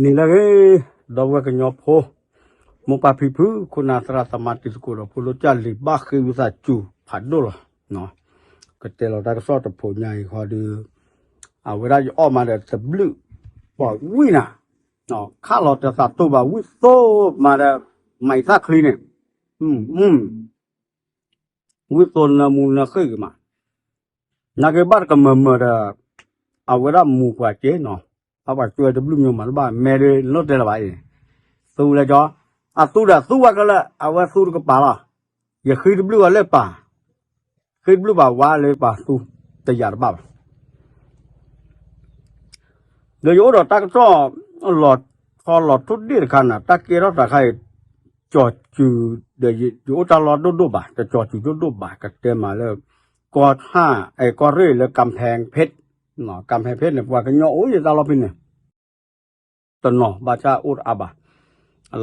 နံၤလၢအဂ့ၤ, ဒီပုၢ်ဝဲၢ်ကညီဖိ, မိၢ်ပၢ်ဖံဖု ခိၣ်နၢ်သရၣ်သမါတံၤသကိးဒီးဖိလၢကၢ်လံၤဘၣ်ဃ့ဝံသးစူၤဖးဒိၣ်လီၤ. ကတဲလီၤတၢ်ကစီၣ်တဖိညါအံၤဃီဒီး, အဝဲဒၣ်ယအီၣ်မးဒီးတဘျုး, ပှၤဝံနၤ, ခးလီၤတသးတိၢ်ဘၣ်ဝံသိမးဒီး, မၤအံသၣ်ချံန့ၣ်, ဝံသိနၢမူနၢဃ့ၣ်က့ၤမး နာ်က့ဘၣ်တကမၢၢ်မၢၢ်ဒီး, အဝဲဒၣ်မူပှၤက့နီၤ, အပှၤကွဲတဘျုးမၠိမးတဘၣ် မဲဒ်လီၤတဲာ်လၢၤဘၣ်အံၤ, သူလၢကၠီ, အသူဒီးသူဝဲကလၢာ် အဝဲသူတကပၤလီၤ, ယဃ့တဘျုးအီၤလၢပၢ်, ဃ့တဘျုးပၢ်ဝါလၢပၢ်သူ, တယာ်တဘၣ်ဘၣ် ဒီးယအိၣ်ဒီးတၢ်ကစီၣ်, လီၤဆီလီၤထိၣ်ဒ့ၣ်တခါန့ၣ် တၢ်ကဲထီၣ်တခါအံၤ, ကၠီၤစူၤ, ဒီးယအိၣ်တၢ်လီၢ်ဒိၣ်ဒိၣ်ဘၣ် တကၠီၤစူၤဒိၣ်ဒိၣ်ဘၣ် ကတဲမးလၢ, ကီၢ်ဆၣ်, အဲ ကီၢ်ရ့ၣ်လၢ ကၣ်ဖဲၣ်ဖ့ၣ်, ကၣ်ဖဲၣ်ဖ့ၣ်န့ၣ် ပှၤကညီအိၣ်ယတၢ်လီၢ်ဖဲန့ၣ် တနီၤဘၣ်ဆၣ်အိၣ်တအါဘၣ်,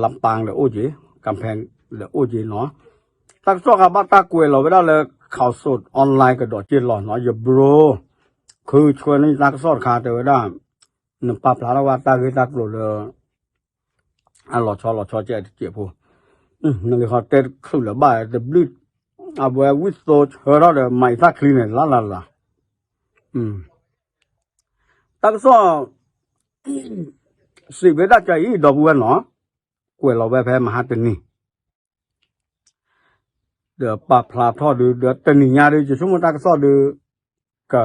လပၣ်ဒီးအိၣ်က့ၤ, ကၣ်ဖဲၣ်ဒီးအိၣ်က့ၤနီၤ, တၢ်ကစီၣ်ခါဘၣ်တၢ်ကွဲးလီၤဝဲဒၣ်လၢ Khaosod Online ကဒီးက့ၤလီၤနီၤ ယဘြိ, ခုဆှၢန့ၢ်တၢ်ကစီၣ်တခါတဲဝဲဒၣ်, နပာ်ဖျါထီၣ်ဝဲတၢ်ဂ့ၢ်တၢ်ကျိၤလၢ အလီၤဆီလီၤဆီကဲတစဲးဖိ, နလံၤဟီတဲတချုးလၢၤဘၣ်တဘျုး, အဝဲဝံသိဆၢထီၣ်ဒီးမၤအံသၣ်ချံန့ၣ်လၢ်လၢ်လၢ်, တၢ်ကစီၣ်, စံးဝဲဒၣ်ကါအံၤ ဒီပုၢ်ဝဲၢ်နီၤ, ကွဲးလီၤဝဲဖဲမဟါတနံၤ ဒီးပာ်ဖျါထီၣ်ဒုး ဒီးတနံၤညါဒုး ယဆိကမိၣ်တၢ်ကစီၣ်ဒုး, က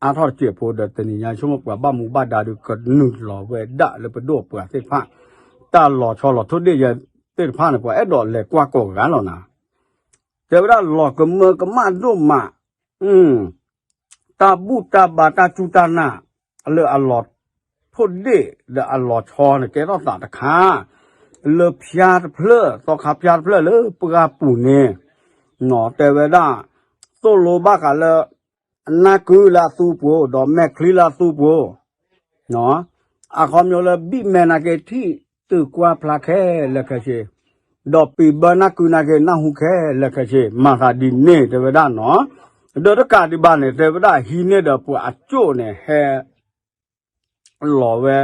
အါထီၣ်တစဲးဖိဒီးတနံၤညါ ယဆိကမိၣ်ပှၤဘၣ်မူဘၣ်ဒါဒုး ကနုာ်လီၤဝဲဒၣ်လၢပဒိၣ်ပှၤသ့ၣ်တဖၣ်, တၢ်လီၤဆီလီၤထိၣ်ဒ့ၣ်ယဲသ့ၣ်တဖၣ်န့ၣ် ပှၤအဲၣ်ဒိးလဲၤကွၢ်ကိးဂၤလီၤနၤ, တဲဝဲဒၣ်လီၤကမၢကမၣ်ဒိၣ်မး တၢ်ဘူၣ်တၢ်ဘါတၢ်စူၢ်တၢ်နာ်, လၢအလီၤထိၣ်ဒ့ၣ်ဒီးအလီၤဆီန့ၣ် ကဲထီၣ်သးတခါ, လၢဖၠါတဖျၢၣ် သီခါဖၠါတဖျၢၣ်လၢပှၢ်ပူၤန့ၣ်, တဲဝဲဒၣ်, သိၣ်လိဘၣ်ဃးလၢ, နၢ်ကုလၢအသူပူၤ ဒီးမဲာ်ချံလၢအသူပူၤ အခီပညီလၢဘံၣ်မဲာ်နာ်က့ထံၣ်တုၤကွၢ်ဖျါခဲလၢာ်ခဲဆ့, ဒီးပံၤဘၢနၢ်ကုနာ်က့နၢ်ဟူခဲလၢာ်ခဲဆ့ မၤသးဒ်န့ၣ်တဲဝဲဒၣ်နီၤ, ဒီးတကးဒံးဘၣ်န့ၣ် တဲဝဲဒၣ်ဟံးန့ၢ်ဒီးပှၤအကၠိၣ်န့ၣ် ဟဲ လီၤဝဲ,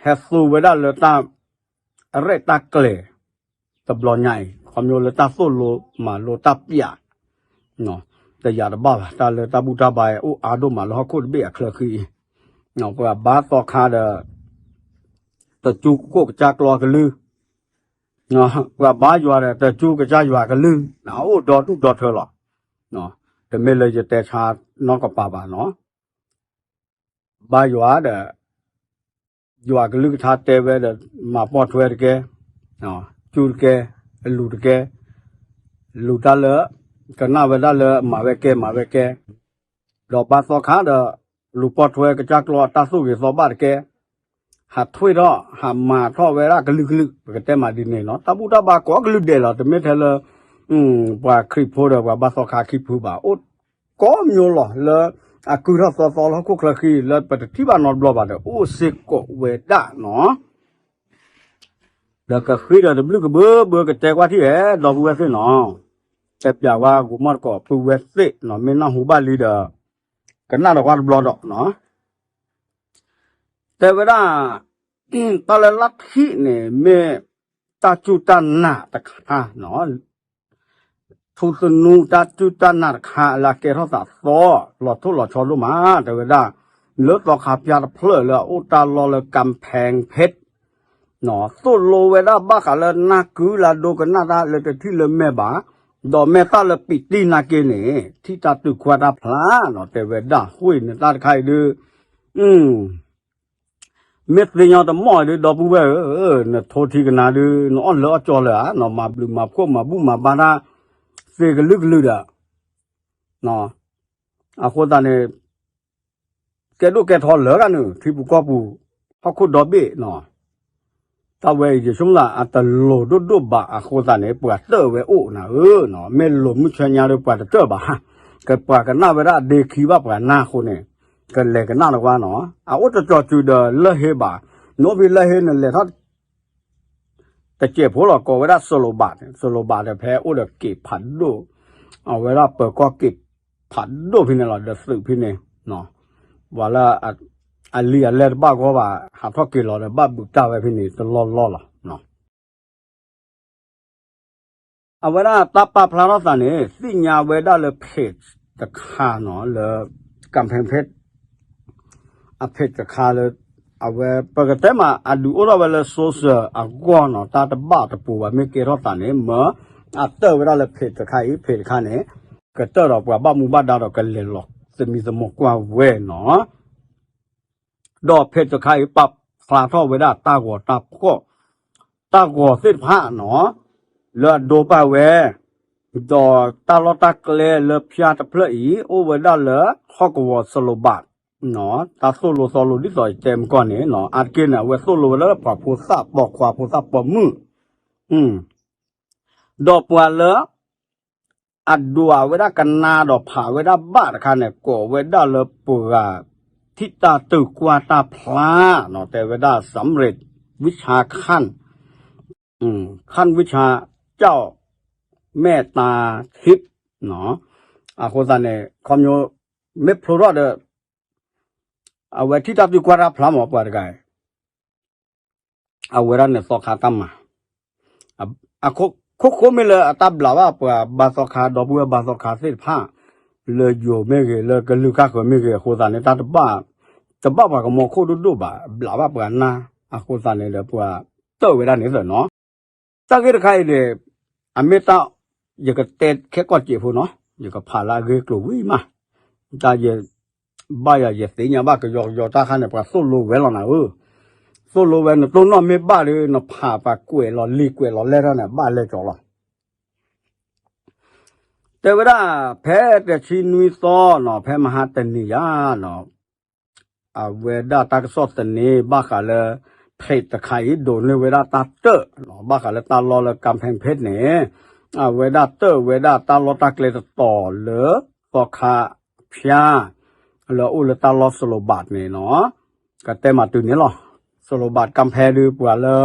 ဟဲသူဝဲဒၣ်လၢတၢ် ရဲၣ်တၢ်ကျဲၤ တဘျီညါအံၤ ခီပညီလၢတၢ်သိၣ်လိမၤလိတၢ်ပျး တယာ်တဘၣ်ဘၣ် တၢ်လၢတၢ်ဘူၣ်တၢ်ဘါအံၤ အိၣ်အါဒိၣ်မးလၢဟီၣ်ခိၣ်တဘ့ၣ်အချၢဃံအံၤ, ပှၤဘါသီခါဒီး တကၠူခိၣ်ကစၢ်ကျီကလုၢ်, ပှၤဘါယွၤဒီးတကၠူကစၢ်ယွၤကလုၢ် အိၣ်ဒီဒူၣ်ဒီထၢလီၤ, တမ့ၢ်လၢယတဲဆါနီတကပၤဘၣ်နီၤ ဘါယွၤဒီး ယွၤကလုၢ်ကထါတဲဝဲဒီး မၤပိာ်ထွဲတကဲ, ကၠူတကဲ, လူၤတကဲ, လူၤတၢ်လၢ ကနၣ်ဝဲဒၣ်လၢမၤဝဲကဲမၤဝဲကဲ, ဒီးဘါသီခါဒီး လူၤပိာ်ထွဲကစၢ်ကျီအတၢ်သူၣ်ဂ့ၤသီဘၣ်တကဲ, ဟးထွ့ထီၣ် ဟးမၤထီၣ်ဝဲဒၣ်ကလုာ်ကလုာ် ပကတဲမးဒ်န့ၣ်နီၤ တၢ်ဘူၣ်တၢ်ဘါကိးကလုာ်ဒဲးလီၤ တမ့ၢ်ထဲလၢ ပှၤခရံာ်ဖိဒီးပှၤဘါသီခါခံဖုဘၣ် အိၣ်ကိးမံၤလီၤလၢ အကုၢ်ထီၣ်သီသီလၢဟီၣ်ခိၣ်ချၢဃံ လၢပတထံၣ်ဘၣ်နီတဘျီဘၣ်ဒီး အိၣ်စ့ၢ်ကီးဝဲဒၣ်နီၤ ဒီးကဃ့ဒီးတဘျုးကဘၢဘၢကတဲကွၢ်ထံၣ်ဧဲ ဒီပုၢ်ဝဲၢ်သ့ၣ်နီၤ, တဲပျးဝဲဂိၤမီၢ်တကိးပုၢ်ဝဲၢ်သ့ၣ်နီၤ မ့ၢ်နၢ်ဟူဘၣ်လံဒီး ကနၣ်ဒီးကွၢ်တဘျီဒီးနီၤ တဲဝဲဒၣ် တၢ်လၢလၢထံၣ်န့ၣ် မ့ၢ်တၢ်စူၢ်တၢ်နာ်တခါနီၤ, ထူသနူတၢ်စူၢ်တၢ်နာ်တခါလၢအကဲထီၣ်သးသီ လီၤထိၣ်လီၤဆီဒိၣ်မး တဲဝဲဒၣ် လၢသီခါဖၠါတဖျၢၣ်လၢအအိၣ်တၢ်လီၢ်လၢကၣ်ဖဲၣ်ဖ့း သိၣ်လိဝဲဒၣ်ဘၣ်ဃးလၢနၢ်ကုလၢဒိကနၣ်တၢ်လၢတထံၣ်လၢမဲာ်ဘၣ်, ဒီးမဲာ်သၣ်လၢပံးတံၢ်နာ်က့န့ၣ် ထံၣ်တၢ်တုၤကွၢ်တၢ်ဖျါနီၤ တဲဝဲဒၣ် ဃိန့ၣ်တၢ်တခါအံၤဒုး မ့ၢ်သ့ညီတမီၢ်အံၤဒုး ဒီပုၢ်ဝဲၢ်ဧၢ, နထိထံကနါဒုး နအီၣ်လၢအီၣ်ကၠီလၢၤဧါ, နမၤဘျုးမၤဖှိၣ်မၤဘူၣ်မၤဘါတၢ် သ့ကလုာ်ကလုာ်ဒီး အဃိသတးန့ၣ် ကဲဒိၣ်ကဲထီလၢၤတၢ်န့ၣ် ထံပူၤကီၢ်ပူၤ ဟီၣ်ခိၣ်ဒီဘ့ၣ်နီၤ, တၢ်ဝဲအံၤယဆိကမိၣ်သး အတလိၤဒိၣ်ဒိၣ်ဘၣ်အဃိသတးန့ၣ် ပှၤတၢၢ်ဝဲအိၣ်နၤဧၢ, မ့ၢ်လိၤမုၢ်ဆၢညါဒီးပှၤတတၢၢ်ဘၣ်, ကပှၤကနၣ်ဝဲဒၣ်ဒ့ခံဘၣ်ပှၤနၢ်အဃိန့ၣ် ကလဲၤကနၣ်တကွၢ်နီၤ, အအိၣ်တကၠီၤစူၤဒီးလၢဟ့ဘၣ်, နအိၣ်ဖဲလၢဟ့နလဲၤထီၣ် တစဲးဖိလီၤ ကိးဝဲဒၣ်စလိၤဘး, စလိၤဘးဒီးဖဲအိၣ်ဒီးက့ၤဖးဒိၣ်, အဝဲဒၣ်ပၢၤကီၢ်က့ၤဖးဒိၣ်ဖဲန့ၣ်လီၤ ဒီးသုးဖဲန့ၣ်, ပှၤလၢ အလံာ်အလဲၢ်တဘၣ်ဂီၢ်ဘၣ် ဟးထီၣ်က့ၤလီၤဒီး ဘၣ်ဘုးတၢ်ဝဲဖဲန့ၣ် တလီၢ်လီၢ်လီၤ. အဝဲဒၣ်တၢ်ပာ်ဖျါထီၣ်သးန့ၣ် သ့ၣ်ညါဝဲဒၣ်လၢ page တခါနီၤ လၢ campaign page အ page တခါလၢ အဝဲ ပကတဲမး အဒုးအိၣ်ထီၣ်ဝဲလၢ social အဂီၢ်နီၤ တၢ်တဘၣ်တပူၤဘၣ် မ့ၢ်ကဲထီၣ်သးန့ၣ် မၢအတၢၢ်ဝဲဒၣ်လၢ page တခါအံၤ page တခါန့ၣ် ကတၢၢ်ဒီးပှၤဘၣ်မူဘၣ်ဒါဒီးကလဲၤလီၤသမံသမိးကွၢ်ဝဲနီၤ. ဒီး page တခါအံၤ ပာ်ဖျါထီၣ်ဝဲဒၣ်တၢ်ဂီၤတၢ်ဖီၣ် တၢ်ဂီၤသ့ၣ်တဖၣ်နီၤ လၢအဒိပာ်ဝဲ ဒီးတၢ်လီၢ်တၢ်ကျဲလၢဖၠါတဖျၢၣ်အံၤ အိၣ်ဝဲဒၣ်လၢဟီၣ်ကဝီၤ စလိၤဘး တၢ်သိၣ်လိသီလိဒ်သိးယတဲမကီၢ်န့ၣ် အါတက့ၢ်န့ၣ် အဝဲသိၣ်လိဝဲလၢပှၤဖိသၣ်ပိာ်ခွါဖိသၣ်ပိာ်မုၣ် ဒီးပှၤလၢ အဒိးဝဲဒၣ်ကနါဒီးဖးဝဲဒၣ်ဘၣ်တခါန့ၣ် ကိးဝဲဒၣ်လၢပှၤ ထံၣ်တၢ်တုၤကွၢ်တၢ်ဖျါနီၤ တဲဝဲဒၣ် စမ်းရံး ဝံၣ်ဆါ ခၣ် ခၣ်ဝံၣ်ဆါ ကၠီၣ် မဲၣ်တၢ်ထံး အဃိသတးန့ၣ် ခီဖျိ မ့ၢ်ဖျိထီၣ်ဒီး အဝဲထံၣ်တၢ်တုၤကွၢ်တၢ်ဖျါမးပှၤတဂၤ အဝဲဒၣ်န့ၣ်သီခါတၢ်မၤ အခိၣ်ဃိမ့ၢ်လၢအတၢ်ဘျးဘၣ်ပှၤဘါသီခါ ဒီပုၢ်ဝဲၢ်ဘါသီခါသ့ၣ်တဖၣ် လၢယိၤမ့ၢ်ဂ့ၤ လၢကလုာ်ကၢ်ဃၢၤမ့ၢ်ဂ့ၤ အဃိသတးန့ၣ် တၢ်တဘၣ် တဘၣ်ပှၤကမီၤခိၣ်ဒိၣ်ဒိၣ်ဘၣ် ဘျးဘၣ်ပှၤနၢ် အဃိသတးန့ၣ်ဒီးပှၤတၢၢ်ဝဲဒၣ်န့ၣ်သၢနီၤ တၢ်ဂ့ၢ်တခါအံၤန့ၣ် အမ့ၢ်တၢ် ယကတဲခဲကိာ်စဲးဖိနီၤ ယကဖးလၢအဂ့ၢ်ကျိၤဝံၤမး တၢ်ယ ဘၣ်ယၤယသ့ၣ်ညါဘၣ်ကယီကယီတၢ်ခါန့ၣ် ပှၤသိၣ်လိဝဲလီၤနၤဧၢ, သိၣ်လိဝဲနတိၢ်နီၣ်မ့ၢ်ဘၣ်ဒီး နဖးပှၤကွဲးလီၤလံာ်ကွဲးလီၤလဲၢ်ထီၣ်န့ၣ် ဘၣ်လဲၤကီးလီၤ. တဲဝဲဒၣ် ဖဲတဆံနွံသီနီၤ ဖဲမဟါတနံၤယၤနီၤ အဝဲဒၣ်တၢ်ကစီၣ်သန့ ဘၣ်ဃးလၢ page တခါအံၤ ဒိးန့ၢ်ဝဲဒၣ်တၢ်တၢၢ် ဘၣ်ဃးလၢတၢ်လီၢ်လၢ campaign page န့ၣ် အဝဲဒၣ်တၢၢ်ဝဲဒၣ်တၢ်လီၢ်တၢ်ကျဲတတီၤလၢ သီခါဖၠါ လၢအအိၣ်လၢတၢ်လီၢ်စလိၤဘးန့ၣ်နီၤ, ကတဲမးတုၤန့ၣ်လီၤ. စလိၤဘး campaign ဒုးပှၤလၢ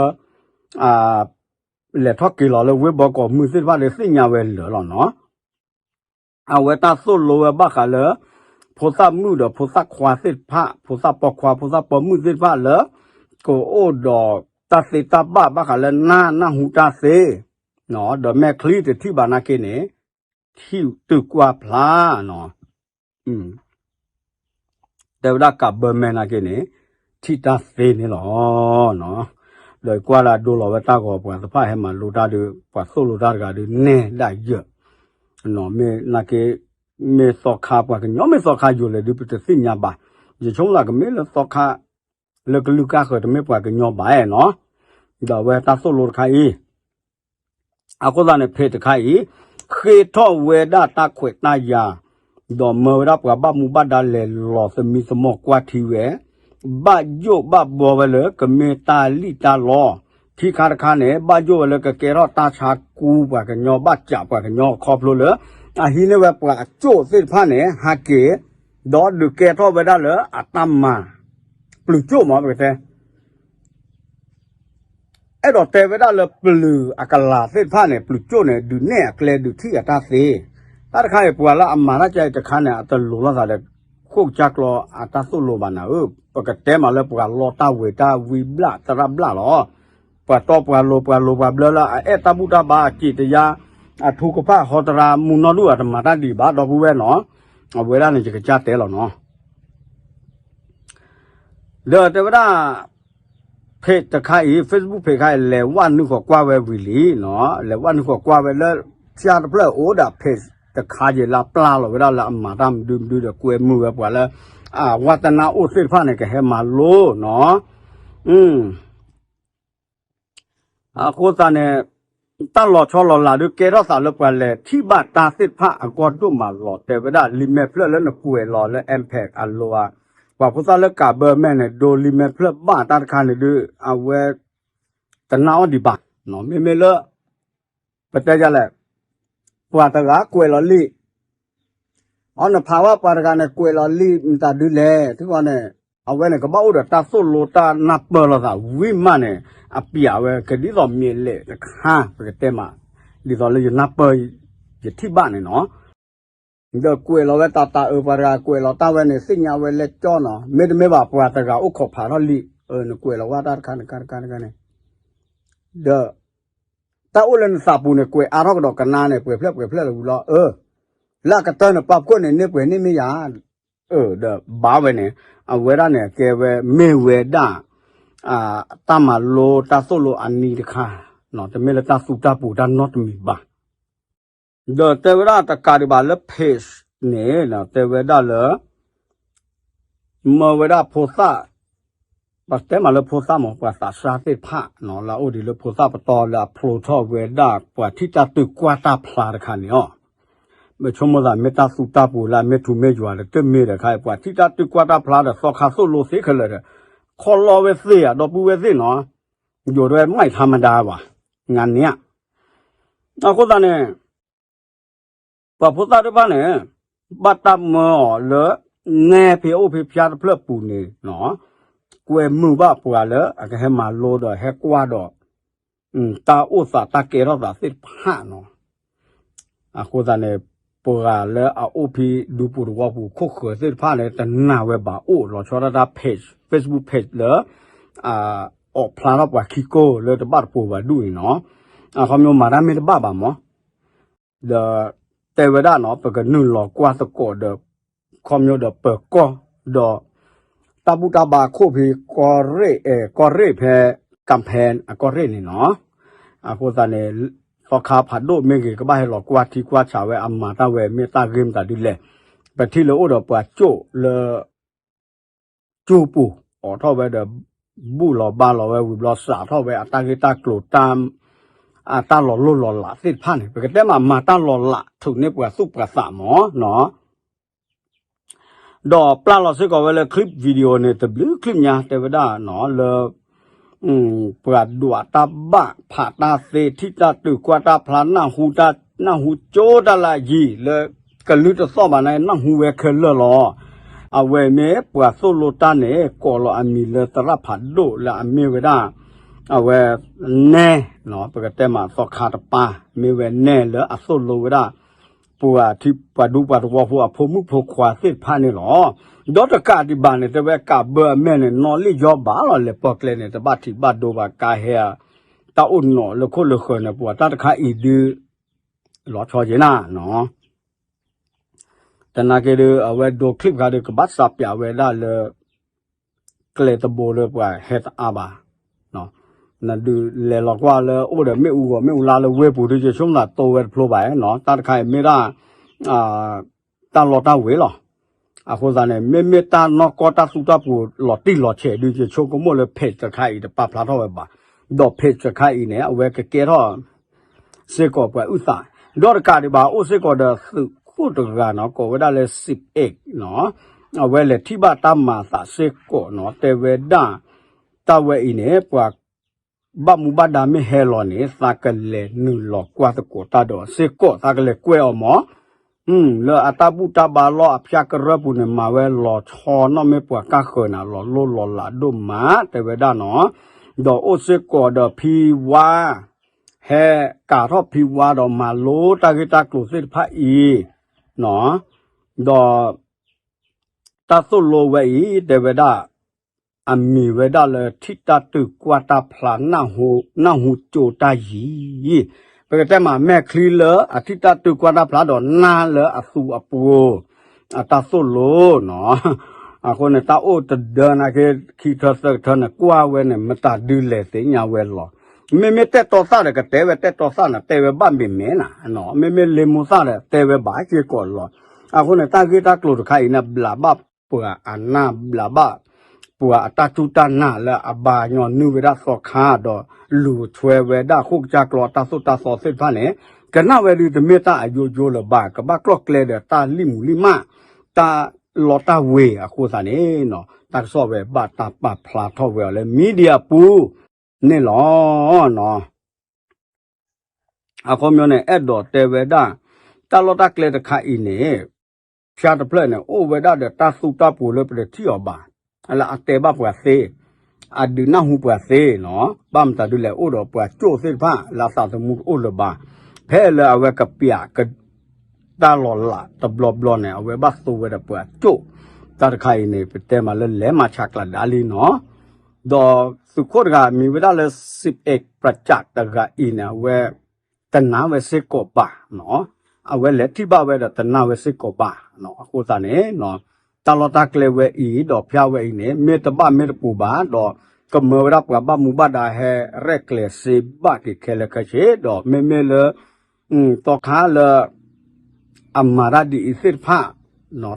လဲၤထီၣ်က့ၤလီၤလၢဝ့ၢ်ဘီကီးမုၢ်သ့ၣ်တဖၣ်ဒီးသ့ၣ်ညါဝဲလၢာ်လီၤနီၤ. အဝဲတၢ်သိၣ်လိဝဲဘၣ်ဃးလၢ ဖိသၣ်မုၣ်ဒီးဖိသၣ်ခွါသ့ၣ်တဖၣ် ဖိသၣ်ပိာ်ခွါ ဖိသၣ်ပိာ်မုၣ်သ့ၣ်တဖၣ်လၢ ကအိၣ်ဒီးတၢ်သ့တၢ်ဘၣ်ဘၣ်ဃးလၢနၢ်နၢ်ဟူတၢ်သ့ ဒီးမဲာ်ချံတထံၣ်ဘၣ်နာ်က့န့ၣ် ထံၣ်တုၤကွၢ်ဖျါနီၤ. တဲဝဲဒၣ်ကးဘၢမဲာ်နာ်က့န့ၣ် ထံၣ်တၢ်သ့န့ၣ်လီၤ. ဒီးကွၢ်လၢအဒိလီၤဝဲတၢ်ဂီၤပှၤသ့ၣ်တဖၣ်ဟဲမၤလိတၢ်ဒီး ပှၤသိၣ်လိတၢ်တဂၤဒီးနဲၣ်ဒၣ်ယဲၢ် မ့ၢ်နာ်က့ မ့ၢ်သီခါပှၤကညီ မ့ၢ်သီခါယိၤလဲၣ်ဒုး ပတသ့ၣ်ညါဘၣ်. ယဆိကမိၣ်ကမ့ၢ်လၢသီခါ လၢကလုာ်ကၢ်ဃၢၤတမ့ၢ်ပှၤကညီဘၣ်နီၤ. ဒီးအဝဲတၢ်သိၣ်လိတခါအံၤ အဃိသတးန့ၣ် page တခါအံၤ ဃ့ထီၣ်ဝဲဒၣ်တၢ်ခွဲးတၢ်ယာ် ဒီးမၢဝဲဒၣ်ပှၤဘၣ်မူဘၣ်ဒါလဲၤလီၤသမံသမိးကွၢ်ထံဝဲ ဘၣ်ယိၣ်ဘၣ်ဘှီဝဲလၢကမ့ၢ်တၢ်လံၣ်တၢ်လီ ထံခါတခါန့ၣ် ဘၣ်ယိၣ်ဝဲလၢကကဲထီၣ်တၢ်ဆါကူပှၤကညီ ဘၣ်စးပှၤကညီခီဖျိလၢ အဟံးန့ၢ်ဝဲပှၤအကၠိၣ်သ့ၣ်တဖၣ်န့ၣ် ဟးက့ၤ ဒီးဒုးကဲထီၣ်ဝဲဒၣ်လၢအတၢ်မၤ ပျုၤကၠိၣ်မး ပကတဲ အဲၣ်ဒိးတဲဝဲဒၣ်လၢပျုၤအကလၤသ့ၣ်တဖၣ်န့ၣ် ပျုၤကၠိၣ်န့ၣ် ဒုးနဲၣ်အကျဲဒုးထံၣ်အတၢ်သ့, တၢ်တခါအံၤ ပှၤလၢအမၤတၢ်ကဲအံၤတခါန့ၣ် အတလိၤလိာ်သးဒီး ခိၣ်ကစၢ်ကျီအတၢ်သိၣ်လိဘၣ်နၤဧၢ, ပကတဲမးလၢပှၤလီတၢ်ဝ့ၤတၢ်ဝံဘျၣ်သရၣ်ဘျၣ်လီၤ. ပှၤတီပှၤလိၤပှၤလိၤပှၤဘျၢလၢအအဲၣ်တၢ်ဘူၣ်တၢ်ဘါအစံးတယါ အထူကဖၣ်ဟီတရါမူနီၢ်ဒူၣ်အတမၤတၢ်ဒံးဘၣ် ဒီပုၢ်ဝဲၢ်နီၤ, အဝဲဒၣ်န့ၣ် ယကစၢ်တဲလီၤနီၤ. ဒီးတဲဝဲဒၣ် page တခါအံၤ Facebook page တခါအံၤ လဲၤဝဲနုာ်ဃီၤကွၢ်ဝဲဝံၤလံနီၤ, လဲၤဝဲနုာ်ဃီၤကွၢ်ဝဲလၢ ဖၠါတဖျၢၣ်အိၣ်ဒီး page တခါယံၤလၢပျၢ်လီၤဝဲဒၣ်လၢအမၤတၢ်မနုၤမနုၤဒီး ကွဲမုာ်ဝဲပှၤလၢ အဝါသနၢ်အိၣ်သ့ၣ်တဖၣ်န့ၣ် ကဟဲမၤလိနီၤ. အဃိသတးန့ၣ် တၢ်လီၤဆီလီၤလးဒုးကဲထီၣ်သးလၢပှၤလဲၤထံၣ်ဘၣ်တၢ်သ့ၣ်တဖၣ်အဂီၢ်ဒိၣ်မးလီၤ. တဲဝဲဒၣ်လံာ်မဲာ်ဖျၢၣ်လၢနကွဲးလီၤလၢ impact အလိၤဧါ, ပှၤဖိသၣ်လၢကးဘၢမဲာ်န့ၣ် ဒိလံာ်မဲာ်ဖျၢၣ်ဘၣ်တၢ်တခါန့ၣ်ဒုး အဝဲ တနာ်အီၤဒံးဘၣ်, မ့မ့ၢ်လၢ ပတဲယလဲၣ်, ပှၤတဂၤကွဲးလီၤလံာ် အီနဖးဝဲပှၤတဂၤန့ၣ် ကွဲးလီၤလံာ်မတၤဒုလဲၣ် ထံဃီန့ၣ် အဝဲန့ၣ် ကဘၣ်အိၣ်ဒီးတၢ်သိၣ်လိတၢ်နၢ်ပၢၢ်လိာ်သးဝံၤမးန့ၣ် အပျးဝဲကဒ်သိးမ့ၢ်လဲၣ်တခါ ပကတဲမး ဒ်သိးလၢယနၢ်ပၢၢ် ယထံၣ်ဘၣ်န့ၣ်နီၤ. ဒီးကွဲးလီၤဝဲတၢ်တၢ်အၢ ပှၤတဂၤကွဲးလီၤတၢ်ဝဲန့ၣ် သ့ၣ်ညါဝဲလဲၣ်ကၠီနီၤ, မ့တမ့ၢ်ဘၣ်ပှၤတဂၤအိၣ်ခိးဖးထီၣ်လံ, နကွဲးလီၤဝဲတၢ်တခါတခါတခါတခါန့ၣ်, ဒီး တၢ်အိၣ်လၢနသးပူၤန့ၣ် ကွဲးအါထီၣ်ကဒီးကနါန့ၣ် ပှဲၤဖျဲၣ်ပှဲၤဖျဲၣ်လၢဝံၤလီၤ, အၢ, လၢအကတၢၢ်န့ၣ် ပာ်ဖှိၣ်န့ၣ် န့ၢ်ပှဲၤန့ၢ်မ့ၢ်ယၤ, အၢ, ဒီးဘၣ်ဝဲန့ၣ် အဝဲဒၣ်န့ၣ် ကဲဝဲမ့ၢ်ဝဲဒၣ် တၢ်မၤလိတၢ်သိၣ်လိအနံၤတခါ, တမ့ၢ်လၢတၢ်သူတၢ်ပူၤတၢ်နီတမံၤဘၣ်. ဒီးတဲဝဲဒၣ်တကးဒံးဘၣ်လၢ page န့ၣ် တဲဝဲဒၣ်လၢ မၢဝဲဒၣ်ဖိသၣ်, ပတဲမးလၢဖိသၣ်မး ပှၤသးစၢ်သ့ၣ်တဖၣ် လၢအအိၣ်ဒံးလၢဖိသၣ်ပတီၢ်လၢအဖျိထီၣ်ဝဲဒၣ် ပှၤထံၣ်တၢ်တုၤကွၢ်တၢ်ဖျါတခါန့ၣ်လီၤ. ပဆိကမိၣ်သးမ့ၢ်တၢ်သူတၢ်ပူၤလၢအမ့ၢ်ထူမ့ၢ်ယွၤဒီးတမ့ၢ်ဒီးခါအံၤ ပှၤထံၣ်တၢ်တုၤကွၢ်တၢ်ဖျါဒီးသီခါသိၣ်လိသ့ခဲလၢာ်ဒီး ခီလီဝဲသ့ဧါ ဒီပုၢ်ဝဲၢ်သ့ၣ်နီၤ, ယိၤဒွဲမးအံၤထါမဒါဘၣ်, နၤန့ၣ်ဧါ. အဃိသတးန့ၣ် ပှၤဖိသၣ်တဖၣ်န့ၣ် ဘၣ်တၢ်မၢအီၤလၢ နဲဖဲအိၣ်ဖဲဖၠါတဖျၢၣ်ပူၤန့ၣ် ကွဲမုာ်ဘၣ်ပှၤလၢအကဟဲမၤလိဒီးဟဲကွၢ်ဒီး တၢ်အိၣ်သးတၢ်ကဲထီၣ်သးသ့ၣ်တဖၣ်နီၤ. အဃိသတးန့ၣ် ပှၤလၢအအိၣ်ဖဲဒူပူၤသဝီပူၤခိၣ်ဃၢၤသ့ၣ်တဖၣ်န့ၣ် တနာ်ဝဲဘၣ်အိၣ်လီၤဆီဒၣ်တၢ် page, Facebook page လၢ အီၣ်ဖျါထီၣ်ပှၤခံကိၢ်လၢတဘၣ်တပိၤဘၣ်ဒူၣ်အံၤနီၤ. အခီပညီမၤတၢ်မ့ၢ်တဘၣ်ဘၣ်မး ဒီးတဲဝဲဒၣ်နီၤ ပကနုာ်လီၤကွၢ်သကိးဒီး ခီပညီဒီးပၢၤကီၢ် ဒီး တၢ်ဘူၣ်တၢ်ဘါခိၣ်ဖဲ ကီၢ်ရ့ၣ် အဲ ကီၢ်ရ့ၣ်ဖဲ ကၣ်ဖဲအကီၢ်ရ့ၣ်န့ၣ်နီၤ. အဃိသတးန့ၣ် သီခါဖးဒိၣ်မ့ၢ်ဂ့ၤ ကဘၣ်ဟဲလီၤကွၢ်ထံကွၢ်ဆးဝဲအမၤတၢ်ဝဲမ့ၢ်တၢ်ဂ့ၢ်မတၤဒ်လဲၣ်. ပထံၣ်လၢအိၣ်ဒီးပှၤကၠိၣ်လၢ ကၠိပူၤ အိးထီၣ်ဝဲဒီး ဘူၣ်လီၤဘါလီၤဝဲဝံၤဘျီ စးထီၣ်ဝဲအတၢ်ဂ့ၢ်တၢ်ကျိၤ တၢ်လီၤလိၢ်လီၤလးသ့ၣ်တဖၣ်န့ၣ် ပကတဲမး မၤတၢ်လီၤလးထုးန့ၢ်ပှၤသူၣ်ပှၤသးမးနီၤ. ဒီးပျၢ်လီၤစ့ၢ်ကီးဝဲလၢ clip video န့ၣ် တဘျုး clip ညါ တဲဝဲဒၣ်နီၤ လၢ ပှၤဒွးတၢ်ဘၣ်ဖးတၢ်သ့ ထံၣ်တၢ်တုၤကွၢ်တၢ်ဖျါ နၢ်ဟူတၢ် နၢ်ဟူကၠိတၢ်လၢအယံၤလၢ ကလုၢ်တသီၣ်ဘၣ်န့ၣ် နၢ်ဟူဝဲခဲလၢာ်လီၤ. အဝဲမ့ၢ်ပှၤသိၣ်လိတၢ်န့ၣ် ကိးလီၤအမံၤလၢသရၣ်ဖးဒိၣ်လၢအမ့ၢ်ဝဲဒၣ် အဝဲ နဲ ပကတဲမးသီခါတပၢ် မ့ၢ်ဝဲနဲလၢအသိၣ်လိဝဲဒၣ် ပှၤထံ ပှၤဒူပှၤသဝီဖိအဖိမုၣ်ဖိခွါသ့ၣ်တဖၣ်န့ၣ်လီၤ. ဒီးတကးဒံးဘၣ်န့ၣ် တဲဝဲကးဘၢအမဲာ်န့ၣ် နီၣ်လံၣ်ယီဘၣ်လီၤ လဲၤပီၢ်ကျဲန့ၣ် တဘၣ်ထံးဘၣ်ဒိဘၣ်ကါဟဲ တၢ်အိၣ်နီၤလၢခိၣ်လၢဃၢၤန့ၣ် ပှၤတၢ်တခါအံၤဒုး လီၤဆီက့ၤနၤနီၤ. တနာ်က့ၤဒုး အဝဲဒိ clip ခါဒုး ကဘၣ်စးပၠးဝဲဒၣ်လၢ ကျဲတဘိလၢပှၤဟဲတအါဘၣ်. နဒုးလဲၤလီၤကွၢ်လၢအိၣ်ဒီးမ့ၣ်အူဂီၤမ့ၣ်အူလါလၢဝ့ၢ်ပူၤဒုး ယဆိကမိၣ်သးတိဝဲတဖျိဘၣ်နီၤ. တၢ်တခါအံၤမ့ၢ်ဒၣ် တၢ်လီတၢ်ဝ့ၤလီၤ. အဃိသတးန့ၣ် မ့မ့ၢ်တၢ်နီၢ်ကီၢ်တၢ်သူတၢ်ပူၤလီၤတံၢ်လီၤဆဲးဒုး ယဆိကမိၣ်လၢ page တခါအံၤတပာ်ဖျါထီၣ်ဝဲဘၣ်. ဒီး page တခါအံၤန့ၣ် အဝဲကကဲထီၣ် စ့ၢ်ကီးပှၤအုၣ်သး, ဒီးတကးဒံးဘၣ် အိၣ်စ့ၢ်ကီးဒီးသုးခိၣ်တဂၤနီၤ ကိးဝဲဒၣ်လၢ စံးအဲးနီၤ, အဝဲလဲၤထံၣ်ဘၣ်တၢ်မၤသးစ့ၢ်ကီးနီၤ တဲဝဲဒၣ် တၢ်ဝဲအံၤန့ၣ် ပှၤဘၣ်မူဘၣ်ဒါမ့ၢ်ဟဲလီၤန့ၣ် သးကလဲၤနုာ်လီၤကွၢ်သကိးတၢ်ဒီးစ့ၢ်ကီး သးကလဲၤကွဲးအီၤမး လၢအတၢ်ဘူၣ်တၢ်ဘါလီၢ်အဖၠါကရၢပူၤန့ၣ် မၤဝဲလီၤဆီနီၣ်မ့ၢ်ပှၤကါဃၢၤနၤ လီၤလိၢ်လီၤလးဒိၣ်မး တဲဝဲဒၣ်နီၤ, ဒီးအိၣ်စ့ၢ်ကီးဒီးဖံဝါ ဟဲကၤထီၣ်ဖံဝါဒီးမၤလိတၢ်ဂ့ၢ်တၢ်ကျိၤသ့ၣ်တဖၣ်အံၤ, ဒီး တၢ်သိၣ်လိဝဲအံၤ တဲဝဲဒၣ် အမံၤဝဲဒၣ်လၢထံၣ်တၢ်တုၤကွၢ်တၢ်ဖျါ နၢ်ဟူကၠိတၢ်ယံၤ, ပကတဲမးမဲာ်ချံလၢအထံၣ်တၢ်တုၤကွၢ်တၢ်ဖျါဒီးနၢ်လၢအသူအပူၤ အတၢ်သိၣ်လိနီၤ, အဃိန့ၣ် တၢ်အိၣ်တဒၢနာ်က့ ခံထၢသၢကထၢန့ၣ် ကွၢ်ဝဲန့ၣ် မတၤဒုးလဲၤသ့ၣ်ညါဝဲလီၤ. မ့မ့ၢ်တဲတီသၣ်ဒီး ကတဲဝဲတဲတီသၣ်န့ၣ် တဲဝဲဘၣ်မ့ၢ်မဲာ်နၤ, မ့မ့ၢ်လ့မိၢ်သၣ်ဒီး တဲဝဲဘၣ်စ့ၢ်ကီးလီၤ. အဃိန့ၣ် တၢ်ဂ့ၢ်တၢ်ကျိၤတခါအံၤန့ၣ် ဘျးဘၣ်ပှၤအနၢ် ဘျးဘၣ် ပှၤအတၢ်စူၢ်တၢ်နာ်လၢအဘါညီနုၢ်ဝဲဒၣ်သီခါဒီး လူၤထွဲဝဲဒၣ်ဃိၣ်ကစၢ်ကျီတၢ်သိၣ်တၢ်သီသ့ၣ်တဖၣ်န့ၣ် ကနၣ်ဝဲဒုးတမ့ၢ်တၢ်အယိယိလၢၤဘၣ် ကဘၣ်ကျီၢ်ကျဲဒီးတၢ်လံၣ်မူၤလံၣ်မၢ် တၢ်လီတၢ်ဝ့ၤအဃိသတးန့ၣ် တၢ်ကစီၣ်ဝဲဘၣ်တၢ်ပာ်ဖျါထီၣ်ဝဲအီၤလၢ media ပူၤန့ၣ်လီၤ. အခီပညီန့ၣ် အဲၣ်ဒိးတဲဝဲဒၣ် တၢ်လီၢ်တၢ်ကျဲတခါအံၤန့ၣ် ဖၠါတဖျၢၣ်န့ၣ် အိၣ်ဝဲဒၣ်ဒီးတၢ်သူတၢ်ပူၤလၢပတထံၣ်အီၤဘၣ်, လၢအတဲဘၣ်ပှၤသ့, အဒုးနၢ်ဟူပှၤသ့နီၤ, ဘၣ်မတၤဒုးလဲၣ် အိၣ်ဒီးပှၤကၠိၣ်သ့ၣ်တဖၣ် လၢအသးသမူတအိၣ်လၢၤဘၣ်, ဖဲလၢအဝဲကပျးက တၢ်လီၤလးတဘျီဘျီန့ၣ် အဝဲဘၣ်သိဝဲဒီးပှၤကၠိၣ်, တၢ်တခါအံၤန့ၣ် ပတဲမးလၢလဲၤမၤဆးကျးဒၣ်လံနီၤ, ဒီးသုးခိၣ်တဂၤမံၤဝဲဒၣ်လၢ စံးအဲးပြၢးကး တဂၤအံၤန့ၣ် အဝဲ တနာ်ဝဲစ့ၢ်ကီးဘၣ်နီၤ, အဝဲလဲၤထံၣ်ဘၣ်ဝဲဒီးတနာ်ဝဲစ့ၢ်ကီးဘၣ်နီၤ, အဃိသတးန့ၣ် တၢ်လီၢ်တၢ်ကျဲဝဲအံၤ ဒီးဖၠါဝဲအံၤန့ၣ် မ့ၢ်တဘၣ်မ့ၢ်တပူၤဘၣ်ဒီး ကမၢဝဲဒၣ်ပှၤဘၣ်မူဘၣ်ဒါဟဲရဲၣ်ကျဲၤစ့ဘၣ်က့ၤခဲလၢာ်ခဲဆ့ ဒီးမ့မ့ၢ်လၢ သီခါလၢ အမၤတၢ်ဒ်အံၤသ့ၣ်တဖၣ်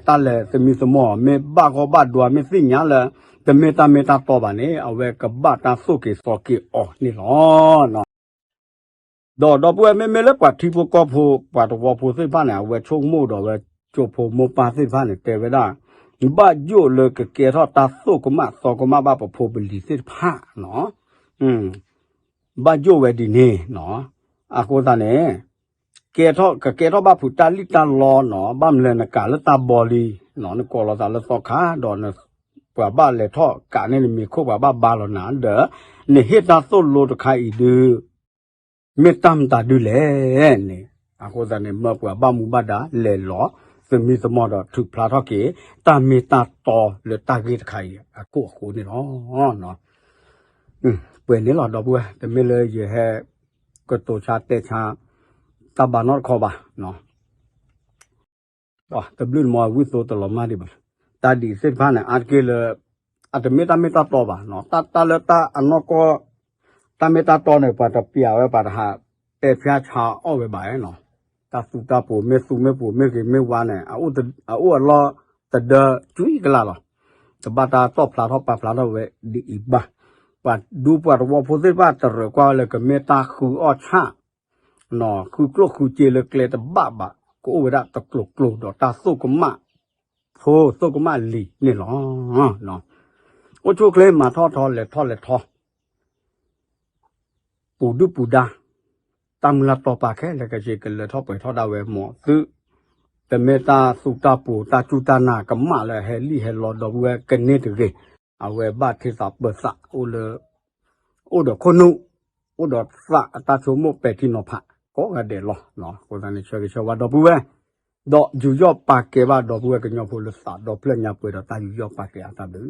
တၢ်လဲၤသမံသမိး မ့ၢ်ဘၣ်ဂီၢ်ဘၣ်ဒွါ မ့ၢ်သ့ၣ်ညါလၢ တမ့ၢ်တၢ်မ့ၢ်တၢ်တီဘၣ်န့ၣ် အဝဲကဘၣ်တၢ်သိၣ်က့ၤသီက့ၤအီၤန့ၣ်လီၤ. ဒီးဒီပုၢ်ဝဲၢ် မ့မ့ၢ်လၢပှၤထံဖိကီၢ်ဖိ ပှၤသဝီဖိသ့ၣ်တဖၣ်န့ၣ် အဝဲဆိကမိၣ်ဒီးဝဲ ကၠိဖိမိၢ်ပၢ်သ့ၣ်တဖၣ်န့ၣ် တဲဝဲဒၣ် ဘၣ်ယိၣ်လၢကကဲထီၣ်တၢ်သိၣ်ကမၣ်သီကမၣ်ဘၣ်ပဖိပလံၤသ့ၣ်တဖၣ်နီၤ, ဘၣ်ယိၣ်ဝဲဒ်န့ၣ်နီၤ, အဃိသတးန့ၣ် ကဲထီၣ် ကကဲထီၣ်ဘၣ်ဖုးတၢ်လံၣ်တၢ်လီနီၤ, ဘၣ်မနုၤလဲၣ် နကးလၢတၢ်ဘီလံနီၤ, နကိးလီၤသးလၢသီခါဒီး ပှၤဘၣ်လဲၤထီၣ်ကးန့ၢ်နမ့ၤခိၣ် ပှၤဘၣ်ဘါလီၤနၤဒီး နဟ့ၣ်တၢ်သိၣ်လိတခါအံၤဒုး မ့ၢ်တၢ်မတၤဒုလဲၣ်န့ၣ်, အဃိသတးန့ၣ် မၢပှၤဘၣ်မူဘၣ်ဒါလဲၤလီၤ သမံသမိးဒီးထုးဖျါထီၣ်က့ၤ တၢ်မ့ၢ်တၢ်တီလၢတၢ်ဂ့ၢ်တခါအံၤအခိၣ်အဃိန့ၣ်လီၤ. ပှဲၤန့ၣ်လီၤ ဒီပုၢ်ဝဲၢ်, တမ့ၢ်လၢယဟဲ ကတိၤဆါတဲဆါ တၢ်ဘါနီတခီဘၣ်. တဘျုးတမီၤ ဝံၣ်သိတလီၤမၢ်ဒံးဘၣ်. တၢ်ဒ်အံၤသ့ၣ်တဖၣ်န့ၣ် အါတက့ၢ်လၢ အတမ့ၢ်တၢ်မ့ၢ်တၢ်တီဘၣ်. တၢ် တၢ်လၢတၢ်အနီၢ်ကီၢ် တၢ်မ့ၢ်တၢ်တီန့ၣ် ပှၤတပျးဝဲ ပှၤတဟးတဲဖျါဆါအီၣ်ဝဲဘၣ်နီၤ. တၢ်သူတၢ်ပူၤ မ့ၢ်သူမ့ၢ်ပူၤ မ့ၢ်ဂ့ၤမ့ၢ်ဝါန့ၣ် အအိၣ်အလီၢ်တဒၢကွံာ်ကလာ်လီၤ. တဘၣ်တၢ်တီၣ်ဖျါထီၣ်ပာ်ဖျါထီၣ်ဝဲဒ်အံၤဘၣ်. ပှၤဒူပှၤသဝီဖိသ့ၣ်တဖၣ် တရၢၣ်ကွၢ်ဝဲလၢကမ့ၢ်တၢ်ဃုအီၣ်ဆၣ် ဃုကျိၣ်ဃုစ့လၢကျဲတဘၣ်ဘၣ် ကအိၣ်ဝဲဒၣ်တကျိၤကျိၤဒီးတၢ်သိၣ်ကမၣ်ဖိ သိၣ်ကမၣ်လံၤန့ၣ်လီၤ. အိၣ်ဆူၣ်အိၣ်ချ့ မၤထီၣ်ထီ လဲၤထီၣ်လဲၤထီ ပူၤဒုၣ်ပူၤဒါ တၢ်မုၢ်လၢ်တီပာ်ခဲလၢာ်ခဲဆ့ ကလၢထီၣ်ပှဲၤထီၣ်ဒၣ်ဝဲ မ်သု တမ့ၢ်တၢ်သူတၢ်ပူၤ တၢ်စူၢ်တၢ်နာ်ကမၣ်လၢဟဲလံၣ်ဟဲလီ ဒီပုၢ်ဝဲၢ် ကန့ၢ်တဂ့ၤ. အဝဲဘၣ်ထံသးပၢၤသး အိၣ်လၢ အိၣ်ဒီးခိၣ်နူာ် အိၣ်ဒီးသးအတၢ်ဆိကမိၣ်ပဲာ်ထံနီၤဖး ကိးဂၤဒဲးလီၤ. အဃိသတးန့ၣ် ဆၢဂ့ၤဆၢဝါဒီပုၢ်ဝဲၢ် ဒီးယူးယီၣ်ပာ်ကဲဘၣ်ဒီပုၢ်ဝဲၢ်ကညီဖိလၢသးဒီဖျၢၣ်ညါပှဲၤဒီးတၢ်ယူးယီၣ်ပာ်ကဲအတၢ်ဘျုး